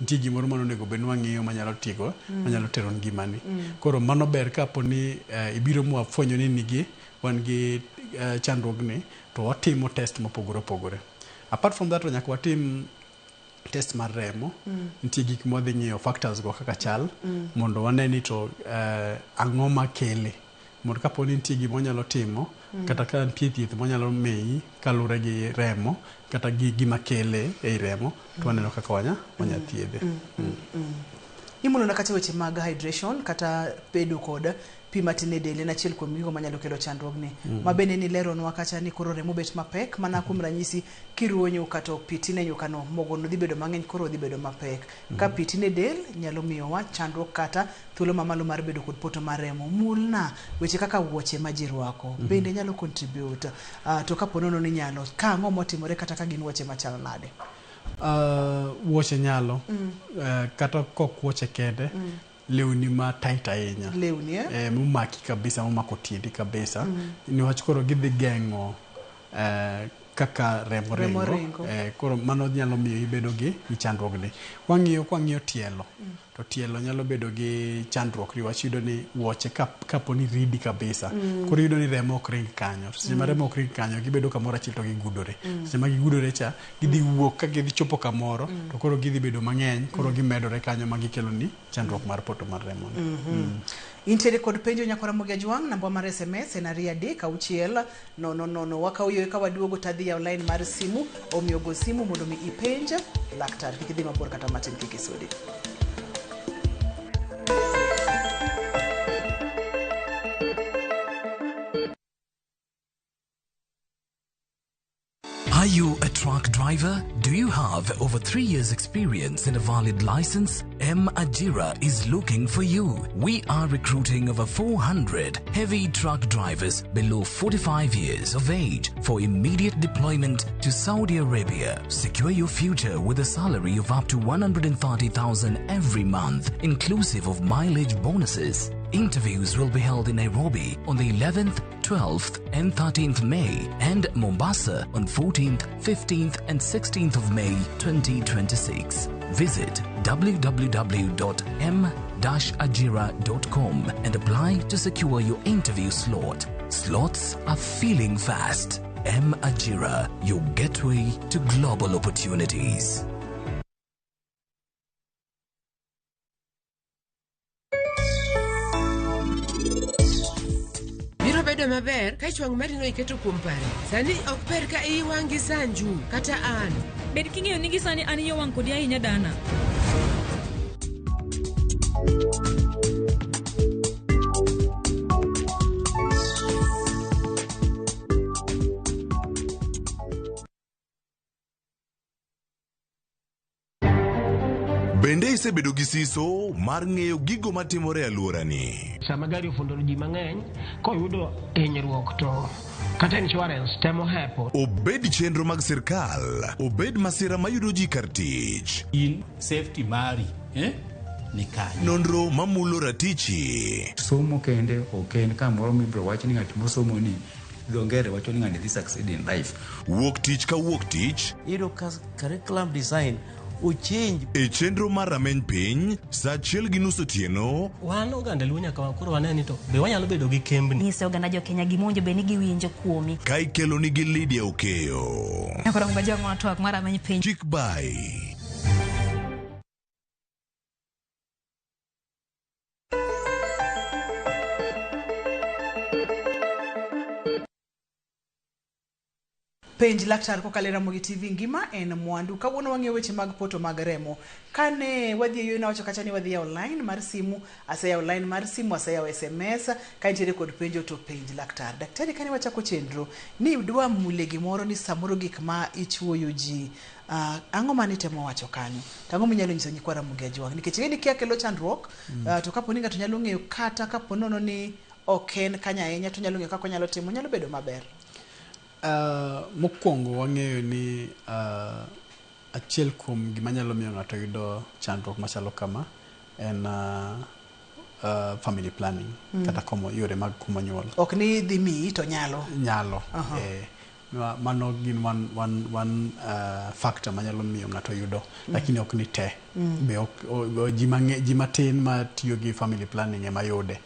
nitie gimoro mane onego bed ni wang'iyo manyalo tieko manyalo tero ngimani. Koro mano ber kapo ni ibiro mwafwenyo ni nigi wan gi chandruogni to watimo test mopogore opogore. Apart from that to nyaka watim test mar remo. Nitie gik mwadhi ng'iyo factors go kaka chal mondo wane ni to ang'o makele mondo kapo ni nitie gima wanyalo timo kata ka nitie thieth mwanyalo miyi kaluwore gi remo kata gi gima kele ei remo to waneno kaka wanya thiedhe. Imulona kata weche mag hydration kata bedo kod pi matin e del en achiel kuom gigo manyalo kelo chandruogni. Ma bende nileronwa kacha ni koro remo bet mapek mana kuom ranyisi kiruwo nyuka to pi tin e nyuka no mogono dhi bedo mang'eny koro dhi bedo mapek. Ka pi tin e del nyalo miyowa chandruok kata thuolo mamalo mar bedo kod poto mar remo. Mulna weche kaka wuoche ma ji rwako bende nyalo contribute to kapo nono ni nyalo ka ang'o motimore kata ka gin wuoche machalo nade? Wuoche nyalo kata kok wuoche kende lewni ma tight ahinya lewni momaki kabisa momako tiendi kabisa niwach koro gidhi geng'o kaka remo ringo. Koro mano nyalo miyo ibedo gi chandruogni. Kwang'iyo tielo to tielo nyalo bedo gi chandruok niwach iyudo ni wuoche kapo ni ridi kabisa koro iyudo ni remo ok ring kanyo. Seche ma remo ok ring kanyo gibedo kamoro achiel to gigudore. Seche ma gigudore cha gidhi wuok ka gidhi chopo kamoro to koro gidhi bedo mang'eny koro gimedore kanyo ma gikelo ni chandruok mar poto mar remo ni. Intiere kod penjo nyakora Ramogi Ajwang', namba mar SMS en 2 3 6 0 0 0. Wakawo yo ka waduogo tadhi yawo line mar simu, omiyo go simu mondo mi ipenj laktar. Kik idhi mabor kata matin, kik isudi. Are you a truck driver? Do you have over 3 years experience and a valid license? M Ajira is looking for you. We are recruiting over 400 heavy truck drivers below 45 years of age for immediate deployment to Saudi Arabia. Secure your future with a salary of up to 130,000 every month, inclusive of mileage bonuses. Interviews will be held in Nairobi on the 11th, 12th and 13th May and Mombasa on 14th, 15th and 16th of May 2026. Visit www.m-ajira.com and apply to secure your interview slot. Slots are filling fast. M Ajira, your gateway to global opportunities. Biro bedo maber ka chwang' mari no iketo kuom paro. Sani ok ber ka iyi wang' gi Sanju kata an. Bed king'eyo ni gi sani an yo wang' kodi ahinya dana. Bende isebedo gi siso mar ng'eyo gigo matimore e alworani? Sama gari ofundo ji mang'eny koyudo hinyruok to kata insurance temo hepo. Obed chenro mag sirkal, obed masira mayudo ji kar tich. In safety mari, ni kanye. Nonro mamulo ratichi. Somo kende ok en kamoro mibiro wach ni ng'at mosomo ni dho ngere wacho ni ng'ani dhi succeed in life. Wuok tich ka wuok tich. Iyudo ka curriculum design ochange. E chenro mar rameny piny, saa 1:30 otieno. Wan oganda Luo nyaka koro wane ni to be wanyalo bedo gi kembni. Nyise oganda jo Kenya gima owinjo bed ni giwinjo kuomi. Ka ikelo nigi Lydia Okeyo. Nyakora Ramogi Ajwang' twak mar rameny piny. Chik bai. Penj laktar kokalo e Ramogi TV ngima en mwandu. Kawuono wang'iyo weche mag poto mag remo. Kane wadhi e yo nawacho kacha ni wadhi yawo line mar simu, aseyawo line mar simu, aseyawo SMS, ka intiere kod penjo to penj laktar. Daktari kane wachako chenro, ni dwa mule gimoro ni samoro gik ma ichuoyo ji. Ang'o mane itemo wacho kanyo? To ang'o minyalo nyiso nyikwa Ramogi Ajwang'? Nikech ing'e ni kia kelo chandruok, to kapo ni ng'ato nyalo ng'eyo kata kapo nono ni ok en kanyo ahinya to nyalo ng'eyo kaka onyalo timo, nyalo bedo maber. Mokwongo wang'eyo ni achiel kuom gima nyalo miyo ng'ato yudo chandruok machalo kama en family planning kata komo yore mag komo nyuol. Ok ni dhi miyi to nyalo. Nyalo. Mano gin one factor manyalo miyo ng'ato yudo, lakini ok ni te. Be ok ji matin ma tiyo gi family planning ema yude.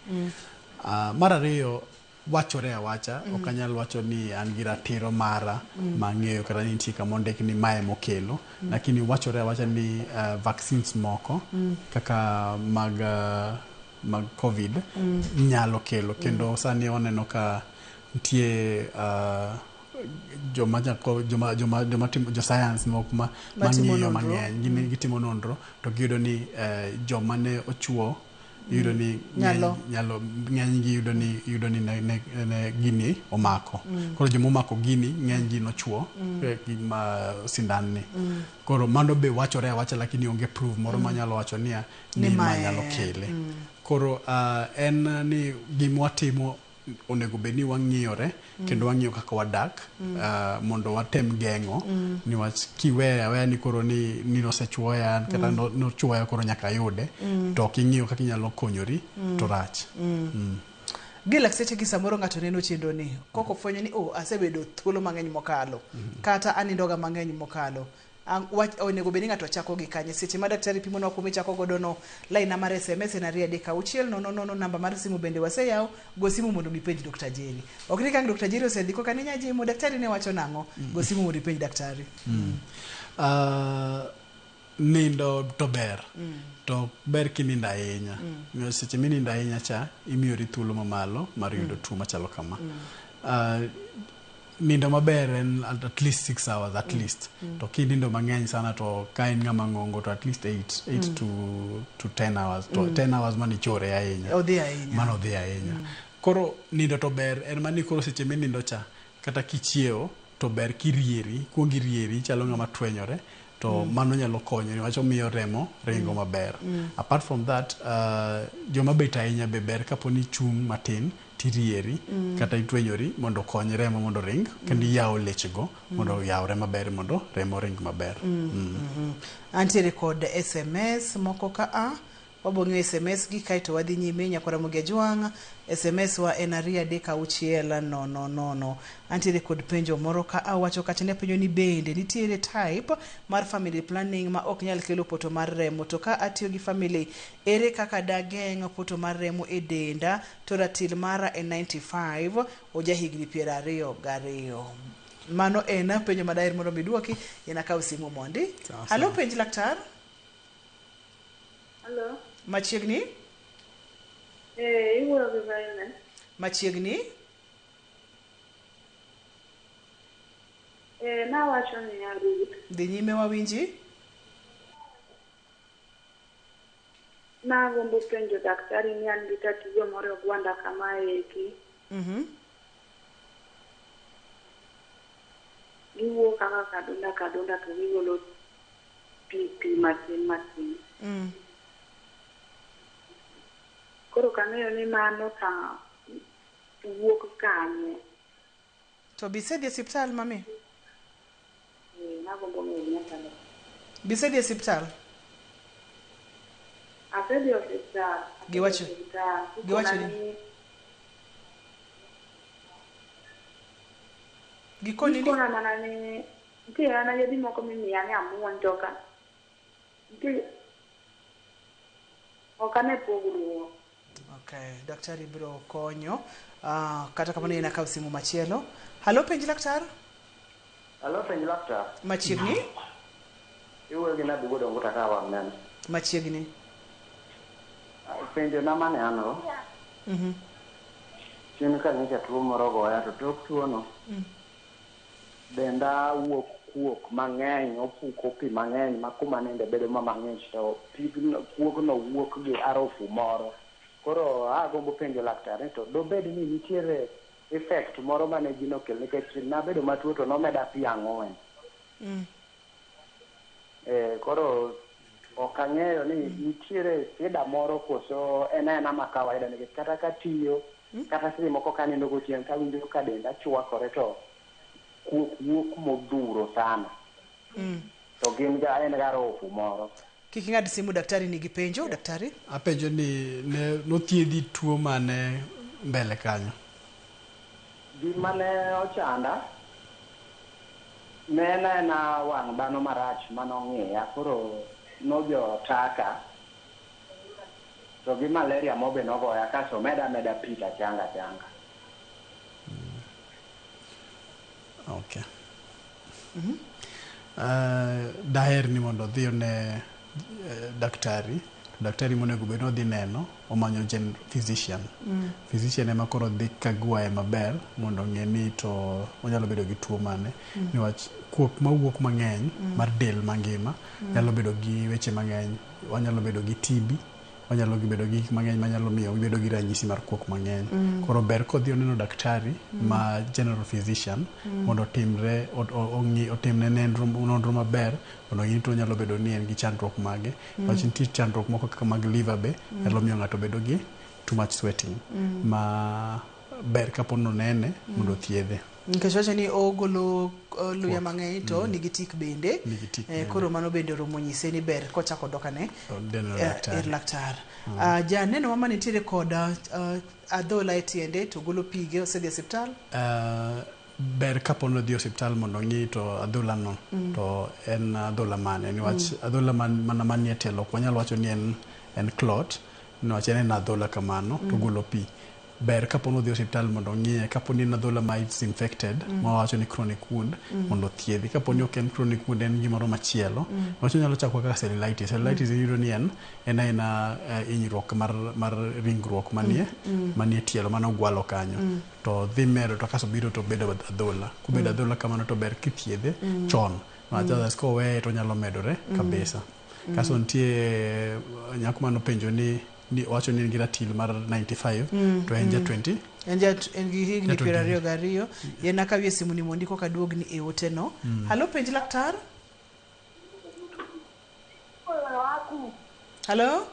Mar ariyo, wachore awacha, ok anyal wacho ni an gi ratiro mara mang'eyo kata ni nitie kama ondik ni mae mokelo, lakini wachore awacha ni vaccines moko kaka mag COVID nyalo kelo, kendo sani waneno ka nitie joma timo jo science moko mang'iyo mang'eny, gitimo nonro to giyudo ni joma ne ochuo yudo ni nyalo ng'eny gi yudo ni ne gini omako. Koro joma omako gini ng'eny gi nochuo gi sindan ni. Koro mano be wachore awacha, lakini onge proof moro manyalo wacho niya ni ma nyalo kele. Koro en ni gima watimo onego bed ni wang'iyore kendo wang'iyo kaka wadak mondo watem geng'o, niwach kiweya aweya ni koro ni nosechuoya kata nochuoya koro nyaka ayude, to ok ing'iyo kaka inyalo konyori to rach. Gi lakteche gi samoro ng'ato neno chenro ni koko fwenyo ni asebedo thuolo mang'eny mokalo kata anindoga mang'eny mokalo, onego bed ni ng'ato chako gi kanye? Seche ma daktari pimonwa kuma ichako godo no, line mar SMS en 2 3 6 0 0, namba mar simu bende waseyawo, go simu mondo mipenj Dr. Jerry. Ok ni ka Dr. Jerry osedhi koka ni nyajimo daktari ne wacho nang'o, go simu mondo ipenj daktari. Nindo to ber, to ber kinindo ahinya. Seche minindo ahinya cha imiyori thuolo mamalo mar yudo tuo machalo kama. Nindo maber en at least 6 hours at least. To kinindo mang'eny sana to ka in ng'ama ng'ongo to at least 8 to 10 hours. To 10 hours mano ichore ahinya. Odhi ahinya. Mano odhi ahinya. Koro nindo to ber en mani koro seche minindo cha kata kichiewo to ber kirieri, kuong irieri chalo ng'ama twenyore to mano nyalo konyo niwach omiyo remo ringo maber. Apart from that, joma bet ahinya be ber kapo ni chung' matin tirieri kata itwenyori mondo okony remo mondo ring, kendo iyawo lechego mondo oyawre maber mondo remo ring maber. Antiere kod SMS moko ka wabong'iyo SMS gi kaeto wadhi nyime. Nyakwara Ramogi Ajwang', SMS wa en 2 3 6 0 0. Antiere kod penjo moro ka awacho kacha ne penjo ni bende nitiere type mar family planning ma ok nyal kelo poto mar remo, to ka atiyo gi family ere kaka dageng' poto mar remo e denda to ratil mara en 95 oja higni 22. Mano en penjo madaher mondo miduoki, en akaw simu mondi. Halo, penj laktar. Hello. Machiegni? Iwuoyo gi Violet. Machiegni? Nawacho niya, Ruth. Dhi nyime wawinji. Nagombo penjo daktari ni an gi tatizo moro e ogwanda kama eki. Giwuok kaka kadonda kadonda to gigolo pi matin matin. Koro kang'eyo ni mano ka wuok kanye. To bisedhi e osiptal mami? Nagombo ng'eyo gima chando. Bisedhi e osiptal? Asedhi e osiptal. Giwacho ni? Gikoni ni? Gikona mana ni nitie mana yedhe moko mimiya ni amuony to ka nitie ok ane pogruok. Okay, daktari biro konyo. Kata kamano en akaw simu machielo. Halo, penj laktar. Halo, penj laktar. Machiegni? Iwuoyo gi Nabi Wuod Onguta ka wang' neno. Machiegni. Penjo na mane an go. Chien ka nyocha tuo moro ogoya to tok tuono denda wuok kuok mang'eny, opuko pi mang'eny ma kuma ninde bedo ma mang'ich to pigno kuogno wuok gi arufu moro. Koro agombo penjo laktar ni to dobed ni nitiere effect moro mane gino kelo nikech nabedo matuo to nomeda pi 4. Koro ok ang'eyo ni nitiere shida moro koso en aena ma kawaida nikech kata katiyo kata seche moko kanindo gotieno tawinjo ka denda chwakore to kuok wuok modhuro sana. To gin ga en ga arufu moro. Kik ing'ad simu daktari nigi penjo, daktari. Apenjo ni ne nothiedhi tuo mane mbele kanyo? Gima ne ochanda ne en aena wang' dhano marach manong'iya koro nodhi otaka to gi malaria mo be nogoya kasto omeda ameda pi tachanga achanga. Okay. Daher ni mondo odhi one daktari. To daktari monego bed ni odhi neno omanyo general physician. Physician ema koro dhi kagwaye maber mondo ong'e ni to onyalo bedo gi tuo mane. Niwach kuok mawuok mang'eny mar del mangima nyalo bedo gi weche mang'eny. Wanyalo bedo gi TB, wanyalo bedo gi gik mang'eny manyalo miyo gibedo gi ranyisi mar kuok mang'eny. Koro ber kodhi oneno daktari ma general physician mondo otimre ong'i otimne nonro maber mondo ong'i ni to onyalo bedo ni en gi chandruok mage. Niwach nitie chandruok moko kaka mag liver be nyalo miyo ng'ato bedo gi too much sweating ma ber kapo ni onene mondo othiedhe. Nikech wacho ni ogolo luya mang'eny to nigi tik bende. Nigi tik bende. Koro mano bende oromo nyise ni ber kochako dok ane Neno daktari. Ir laktar. Janeno mama nitiere kod adhola e tiende to golo pige osedhi e osiptal. Ber kapo ni odhi e osiptal mondo ong'i to adhola no to en adhola mane niwach adhola mana manie tielo ok wanyal wacho ni en clot niwach en adhola kamano to golo pi. Ber kapo ni odhi e osiptal mondo ong'iye kapo ni en adhola ma it's infected ma wawacho ni chronic wound mondo othiedhi. Kapo ni ok en chronic wound en gimoro machielo niwach onyalo chako kaka cellulitis. Cellulitis iyudo ni en aena hinyruok mar ringruok manie tielo mano ogwalo kanyo. To dhi medo to kaso biro to bedo adhola. Kobedo adhola kamano to ber kithiedhe chon. Niwach otherwise koweye to onyalo medore kabisa. Kaso nitie nyako manopenjo ni wacho ni en gi ratil mar 95 to en ja 20. En ja en gi higni Ja 20. 22. Yien akawie simu ni mondi koka duogni e ote no. Halo penj laktar. Halo?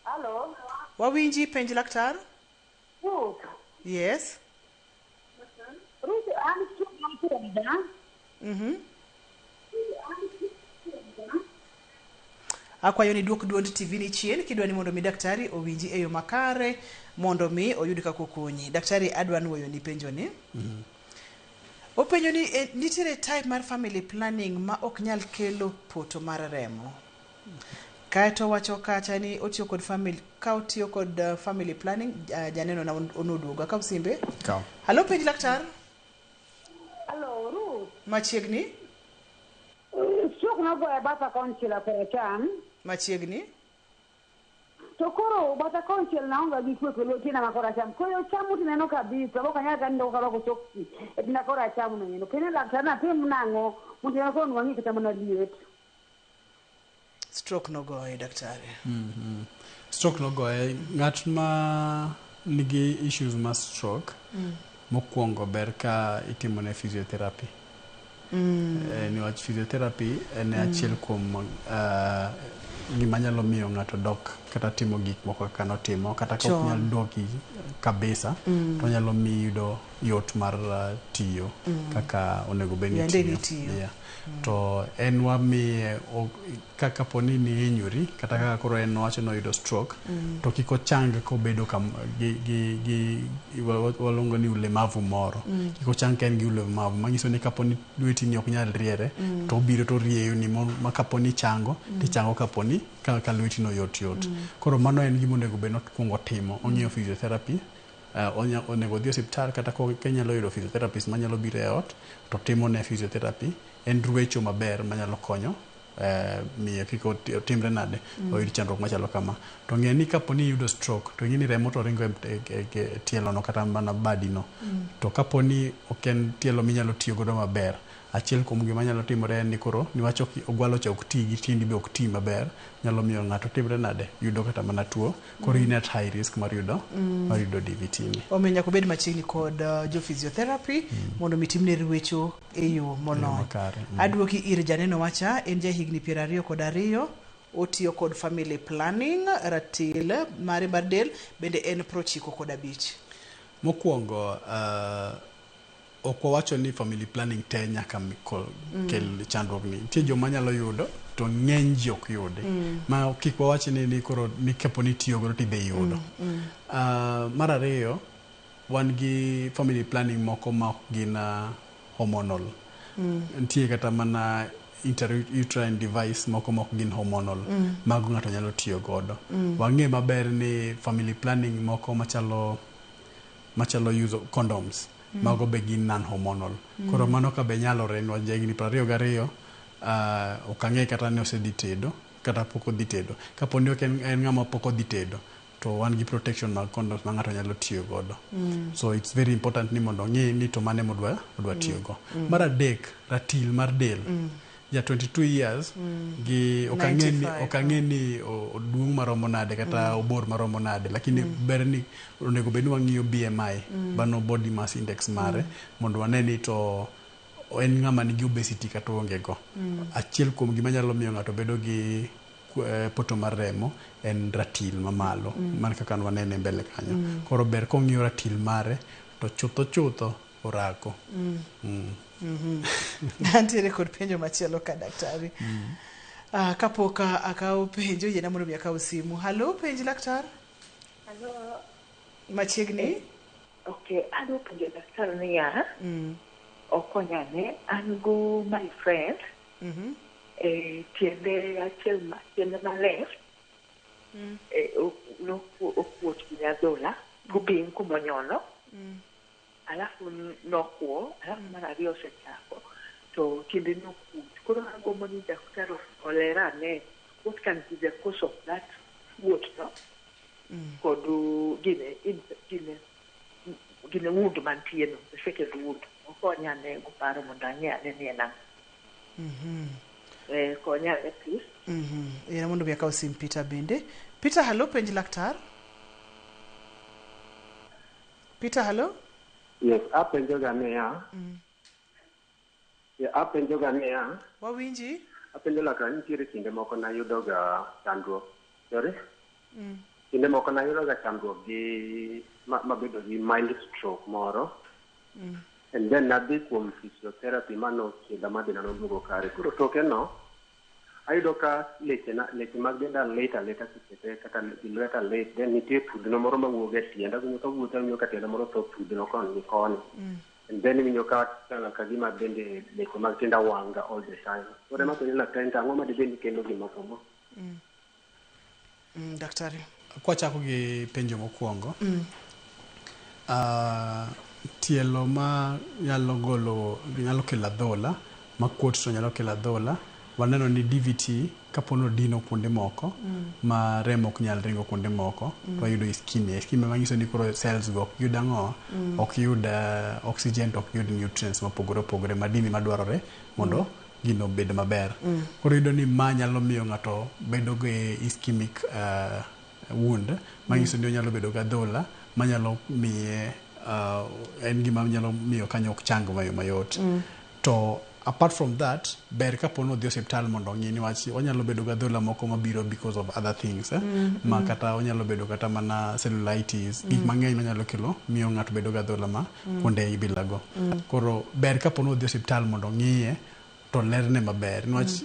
Halo. Wawinji penj laktar? Ruth. Yes. Ruth, an chuo. Akwayo ni duok duond TV ni chien kidwa ni mondo mi daktari owinji e yo makare mondo mi oyud kaka okonyi. Daktari adwa nuoyo ni penjo ni. Openjo ni nitiere type mar family planning ma ok nyal kelo poto mar remo. Kaeto wacho kacha ni otiyo kod family ka otiyo kod family planning janeno na onoduogo. Akaw simbe. Kaw. Halo penj laktar. Halo Ruth. Machiegni. Stroke nogoya batha konchiel koracham. Machiegni. To koro batha konchiel naonge gi kwe kendo tienda ma koracham. Koyo chamo tineno kabisa, ok anyal kata nindo karwako soksi e tienda koracham no endo. Kendo laktar napim nang'o mondo ineno koro nwang'i kata mana liet. Stroke nogoye daktari. Stroke nogoye ng'at ma nigi issues ma stroke mokwongo ber ka itimone physiotherapy. Niwach physiotherapy en achiel kuom gima nyalo miyo ng'ato dok kata timo gik moko kaka notimo kata ka ok nyal doki kabisa to onyalo miyi yudo yot mar tiyo kaka onego bed ni itiyo. Yeah. To en wamiye kaka po ni nihinyori kata kaka koro en nowacho noyudo stroke to kik ochang kobedo gi waluongo ni ulemavu moro. Kik ochang ka en gi ulemavu manyiso ni kapo ni lweti ni ok nyal riere to obiro to orieyo ni ma kapo ni chango tichango kapo ni ka lweti no yot yot. Koro mano en gima onego bed ni okwongo timo ong'iyo physiotherapy. Onego odhi e osiptal kata ka inyalo yudo physiotherapist manyalo biro e ot to timo ne physiotherapy en ruecho maber manyalo konyo miyo kik otimre nade oyud chandruok machalo kama. To ng'e ni kapo ni iyudo stroke to ing'e ni remo to ringo e tielo no kata mana badi no. To kapo ni ok en tielo minyalo tiyo godo maber, achiel kuom gima nyalo timore en ni koro niwach ogwalo cha ok ti gi tiendi be ok ti maber nyalo miyo ng'ato timre nade yudo kata mana tuo koro in at high risk mar yudo mar yudo DVT ni. Omiyo nyaka obed machiegni kod jo physiotherapy mondo mi timne ruecho e yo molony. Makare. Aduoki ir janeno wacha en jahigni 22 otiyo kod family planning ratil mare mar del bende en 95. Mokwongo Ok wawacho ni family planning te nyaka kel chandruok ni. Nitie joma nyalo yudo to ng'eny ji ok yudi. Ma kik wawach ni koro ni kapo ni itiyo godo tidhi yudo. Mar ariyo, wan gi family planning moko ma ok gin hormonal. Nitie kata mana intrauterine device moko ma ok gin hormonal. Mago ng'ato nyalo tiyo godo. Wang'e maber ni family planning moko machalo use condoms. Mago be gin non-hormonal. Koro mano ka be nyalore niwach jahigni 22 ok ang'e kata ni osedhi tedo kata pok odhi tedo. Kapo ni ok en ng'ama pok odhi tedo to wan gi protection mag condoms ma ng'ato nyalo tiyo godo. So it's very important ni mondo ong'e ni to mane modwa tiyo go. Mar adek, ratil mar del. Ja 22 years gi ok ang'e ni oduong' maromo nade kata obor maromo nade, lakini ber ni onego bed ni wang'iyo BMI, mano body mass index mare, mondo wane ni to en ng'ama nigi obesity kata oonge go. Achiel kuom gima nyalo miyo ng'ato bedo gi poto mar remo en ratil mamalo, mana kaka wanene mbele kanyo. Koro ber kong'iyo ratil mare to chutho orako. Antiere kod penjo machielo ka daktari. Kapok akawo penjo, yiena mondo mi akaw simu. Halo, penj laktar. Halo. Machiegni. Okay, adwa penjo laktar niya. Okonyane, an go my friend. Tiende achiel tiende ma left. Okuot gi adhola, gobing kumonyono. Alafu nokuo, alafu mar ariyo osechako to tiende nokuot. Koro agombo ni daktari olera ane what can be the cause of that kuot no kod gine wound mantie no, the second wound. Okonya ane go paro mondo ang'e ane ni en ang'o. Konya ane please. Yiena mondo mi akaw sim Peter bende. Peter, halo, penj laktar. Peter, halo. Yes, apenjo ga niya. Apenjo ga niya. Wawinji? Apenjo laktar nitiere kinde moko nayudo ga chandruok. Sorry? Kinde moko nayudo ga chandruok gi mabedo gi mild stroke moro. And then nadhi kuom physiotherapy mano thiedha madhi noduogo kare. Koro toke no, ayudo ka leche mag denda lit alita seche te kata lweta lit. Then nitie pudhno moro mawuok e tienda. Awinjo kawuotho awinjo ka tienda moro tho pudhno koni gi koni. And then iwinjo ka gima bende leche mag tienda wanga all the time. Koro ema penjo laktar ni to ang'o madibed ni kelo gima kama? Daktari. Kwachako gi penjo mokwongo. Tielo ma nyalo golo nyalo kelo adhola, makuot to nyalo kelo adhola. Waneno ni DVT kapo ni odino kuonde moko ma remo ok nyal ringo kuonde moko, to wayudo ischemia. Ischemia manyiso ni koro cells go ok yud ang'o, ok yud oxygen to ok yud nutrients mopogore opogore madini madwarore mondo gino obed maber. Koro iyudo ni ma nyalo miyo ng'ato bedo gi ischemic wound, manyiso ni onyalo bedo gi adhola manyalo miye en gima nyalo miyo kanyo ok chang mayot. To apart from that, ber kapo ni odhi osiptal mondo ong'i niwach onyalo bedo gi adhola moko mabiro because of other things. Ma kata onyalo bedo kata mana cellulitis, gik mang'eny manyalo kelo miyo ng'ato bedo gi adhola ma kuonde ibilago. Koro ber kapo ni odhi osiptal mondo ong'iye to lerne maber. Niwach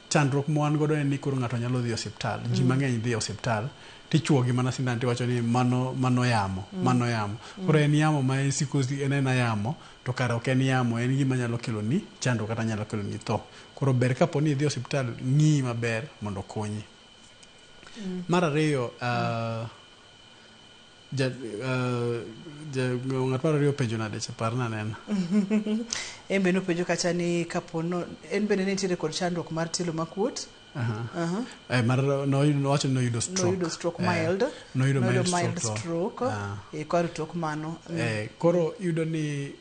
chandruok ma wan godo en ni koro ng'ato nyalo dhi osiptal. Ji mang'eny dhi osiptal tichuo gi mana sindan tiwacho ni mano yamo, mano yamo. Koro en yamo ma isiko en ena yamo, to kara ok en yamo, en gima nyalo kelo ni chandruok kata nyalo kelo ni tho. Koro ber kapo ni idhi osiptal ng'iyi maber mondo okonyi. Mar ariyo, ng'at mar ariyo openjo nade cha parna anena. En be nopenjo kacha ni kapono en bende ne nitiere kod chandruok mar tielo makuot. Mar nowacho ni noyudo stroke. Noyudo stroke mild. Noyudo mild stroke. Koro tok mano. Koro iyudo ni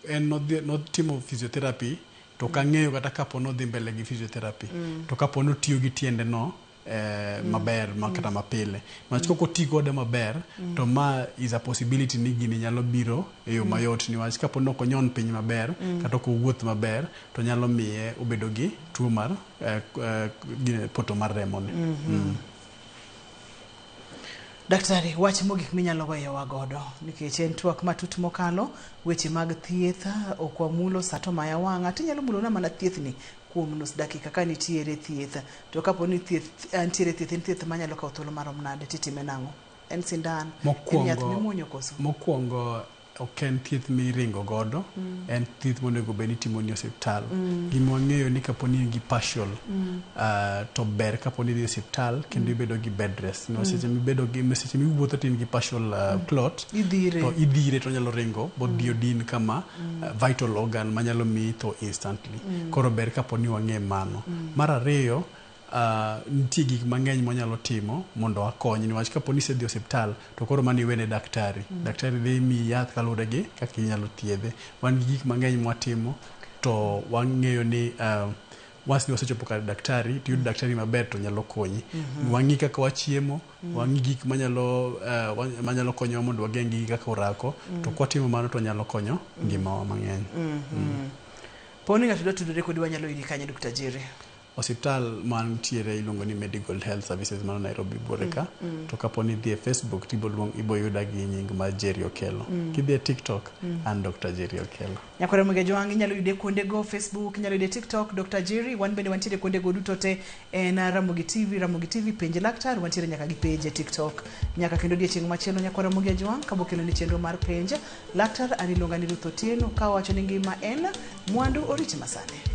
en notimo physiotherapy to ok ang'eyo kata kapo nodhi mbele gi physiotherapy. To kapo notiyo gi tiende no maber kata mapile. Niwach kok oti kode maber to ma is a possibility ni gini nyalo biro e yo mayot niwach kapo ni ok onyon piny maber kata ok owuoth maber to nyalo miye obedo gi tuo mar poto mar remo ni. Daktari, wach mogik minyalo weyowa godo nikech en twak matut mokalo weche mag thieth ok wamulo sa to maya wang'a tinyalo mulona mana thiethni kuom nus dakika ka nitiere thieth to kapo ni thieth nitiere thieth en thieth manyalo kawo thuolo marom nade titime nang'o en sindan en yath mimuonyo koso Mokwongo ok en thieth miringo godo en thieth monego bed ni itimoni e osiptal Gima wang'eyo ni kapo ni in gi partial to ber kapo ni idhi e osiptal kendo ibedo gi bed rest no seche mibedo gi seche miwuotho to in gi partial clot Idhire. to idhire to onyalo ringo bodhi odin kama vital organ manyalo miyi tho instantly Koro ber kapo ni wang'e mano. Mar ariyo nitie gik mang'eny mwanyalo timo mondo wakony niwach kapo ni isedhi osiptal to koro mano iwene daktari. Daktari dhi miyi yath kaluwore gi kaka inyalo thiedhe. Wan gi gik mang'eny mwatimo to wang'eyo ni once ni wasechopo kar daktari tiyudo daktari maber to nyalo konyi. Wang'i kaka wachiemo, wang'i gik manyalo manyalo konyowa mondo wageng' gigi kaka orako to kwatimo mano to nyalo konyo ngimawa mang'eny. Poni ng'ato dwa tudore kodi wanyalo yudi kanye Dr. Jerry? Osiptal mantiere iluongo ni Medical Health Services mano Nairobi buore ka to kapo ni idhi e Facebook to ibo yuda gi nying mar Jerry Okello. Kidhi e TikTok an Dr. Jerry Okello. Nyakwara Ramogi Ajwang' inyalo yude kuondego Facebook, inyalo yude TikTok Dr. Jerry, wan bende wantiere kuondego duto te en Ramogi TV, Ramogi TV penj laktar, wantiere nyaka gi page e TikTok. Nyaka kendo odiechieng' machielo nyakwara Ramogi Ajwang' kabokelo ni chenro mar penj laktar, an iluonga ni Ruth Otieno ka wacho ni ngima en mwandu oriti masani.